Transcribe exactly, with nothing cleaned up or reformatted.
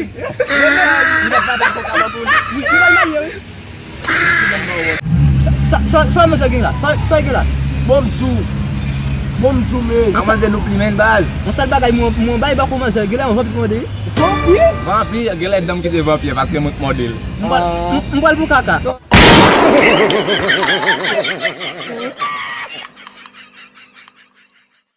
Li mèt mande avoka ban pou li. Wi, li pral marye, wi. Sa, sa, sa manzè gen la? Sa, sa gen la? Bon, m di w. Bon, m di w, men. Sa manzè nou plimen baz. Yon sèl bagay, mwen, mwen bay bako manzè gen la, yon vanpi k mòde. Vanpi? Vanpi, gen lè dan m kite vanpi a, paske mwen k mòde l. M pral, m, m pral pou kaka.